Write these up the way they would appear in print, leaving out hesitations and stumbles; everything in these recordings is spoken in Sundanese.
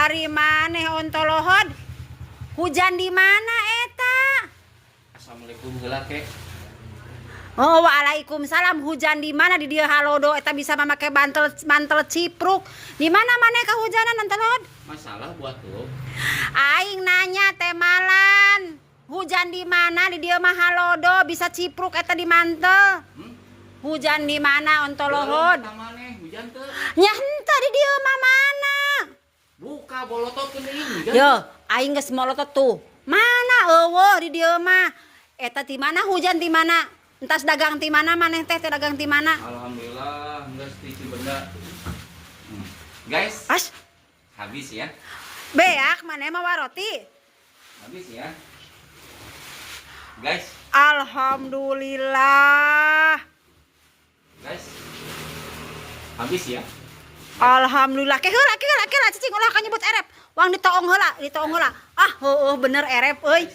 Ari maneh ontolohod. Hujan di mana eta? Assalamualaikum heula ke. Oh, waalaikumsalam. Hujan di mana di dieu halodo eta bisa make bantel mantel cipruk. Di mana maneh kehujanan, ontolohod? Masalah buat tuh. Aing nanya teh malan. Hujan di mana di dieu mah halodo bisa cipruk eta di mantel. Hujan di mana, ontolohod? Ka maneh hujan teu? Nya henteu, di dieu mah mana? Buka bolotot deui hujan. Yo, aing geus molotot tuh. Mana, euweuh di dieu mah. Eta di mana hujan, di mana? Entas dagang di mana maneh teh teh dagang di mana? Alhamdulillah geus di Cibenda. Guys, As, habis ya. Beak maneh mah roti. Habis ya. Guys, Alhamdulillah. Guys. Habis ya. Alhamdulillah. Ke heula, ke heula, ke heula, cicing ulah nyebut erep. Wang ditoong heula, ditoong heula. Ah, heueuh bener erep euy.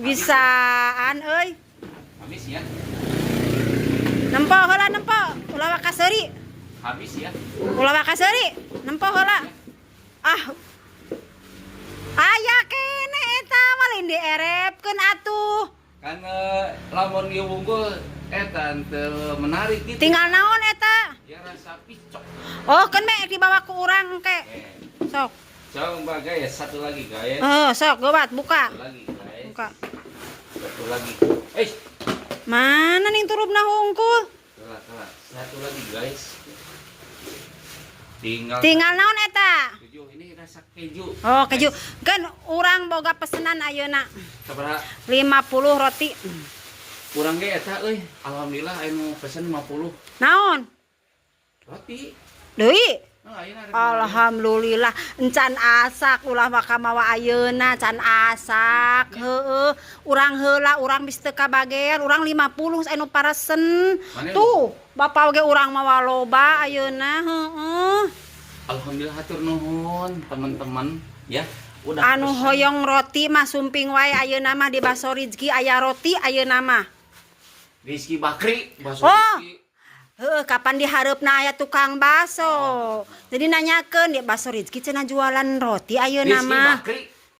Bisaan euy. Habis ya. Nempo heula, nempo. Ulah waka seuri. Habis ya. Ulah waka seuri. Nempo heula. Ah. Aya kene eta mah lain dierepkeun atuh. Kan lamun ieu wungkul eta teu menarik gitu. Tinggal naon eta? Ya rasa picok. Oh, kan mek dibawa ku urang ke. Eh, Sok. coba guys, satu lagi guys. Oh, sok gawat buka. Satu lagi guys. Buka. Satu lagi. Eh, Mana nih turupna hungkul? telat, telat. Satu lagi guys. Tinggal Tinggal naon eta? Keju, ini rasa keju. Oh, keju. Kan urang boga pesenan ayeuna. Sabaraha? 50 roti. Kurang ge eta euy. Alhamdulillah anu pesen 50 Naon? Roti. Deui. Oh, ayeuna rek. Alhamdulillah encan asak, ulah waka mawa ayeuna can asak, heueuh, urang heula, urang bisa teu kabagean urang 50 anu paresen. Mana? Tuh bapak oge urang mawa loba ayeuna, heueuh. Alhamdulillah, hatur nuhun teman-teman ya. Udah Anu pesen. Hoyong roti mah sumping wae ayeuna mah di Baso Rizky aya roti ayeuna mah. Rizky Bakri, bakso Oh. Rizky. Heueuh, kapan dihareupna aya tukang baso. Jadi nanyakeun di Baso Rizky cenah jualan roti ayeuna Rizky mah. Bakri.